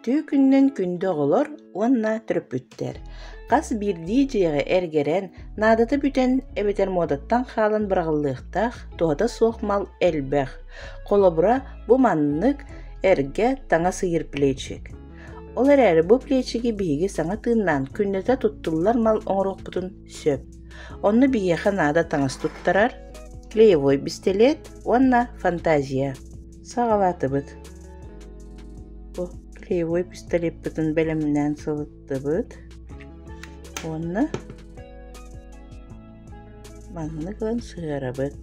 Үтүө күнүнэн күндү оҕолор уонна төрөппүттэр! Хас биирдии дьиэҕэ эргэрэн, наадата бүтэн эбэтэр муодаттан хаалан быраҕыллыахтаах туһата суох мал элбэх. Холобура, бу маннык эргэ таҥас ыйыыр плечик. Ол эрээри бу плечиги биһиги саҥа тыыннаан күннэтэ туттуллар мал оҥоруохпутун сөп. Онно биһиэхэ наада таҥас туттарар, клеевой бистэлиэт уонна фантазия. Саҕалаатыбыт. Бу клеевой пистолеппытын бэлэмнээн сылыттыбыт уонна маннык ылан сыһыарабыт.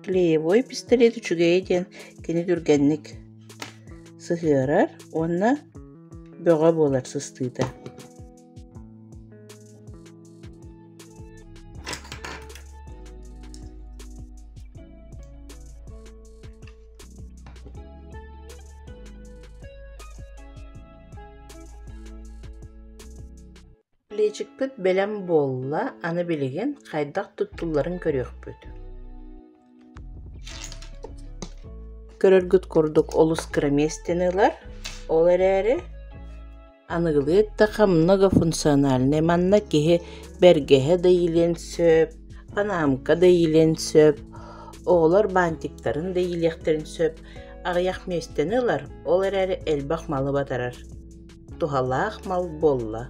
Клеевой пистолет үчүгэйэ диэн кини түргэнник сыһыарар уонна бөҕө буолар сыстыыта. Плечикпит бэлэм буолла, аны билигин хайдах туттулларын көрүөхпүт. Көрөргүт курдук олус кыра миэстэни ылар, ол эрээри Аныгылыы эттэххэ, многофункциональнай. Манна киһи бэргэһэ да иилиэн сөп, панамка да иилиэн сөп, оҕолор бантиктарын да иилиэхтэрин сөп. Аҕыйах миэстэни ылар, ол эрээри элбэх малы батарар. Туһалаах мал буолла.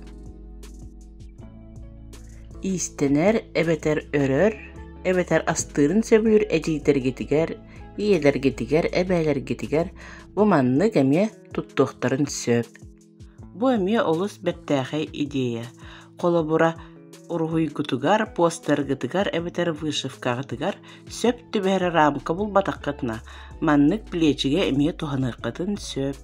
Иистэнэр эбэтэр өрөр, эбэтэр астыырын сөбүлүүр эдьиийдэргитигэр, ийэлэргитигэр, эбээлэргитигэр бу маннык эмиэ туттуохтарын сөп. Бу эмиэ олус бэртээхэй идея. Холобура, уруһуйгутугар, постаргытыгар эбэтэр вышивкаҕытыгар сөп түбэһэр рамка булбатаххытына, маннык плечигэ эмиэ туһаныаххытын сөп.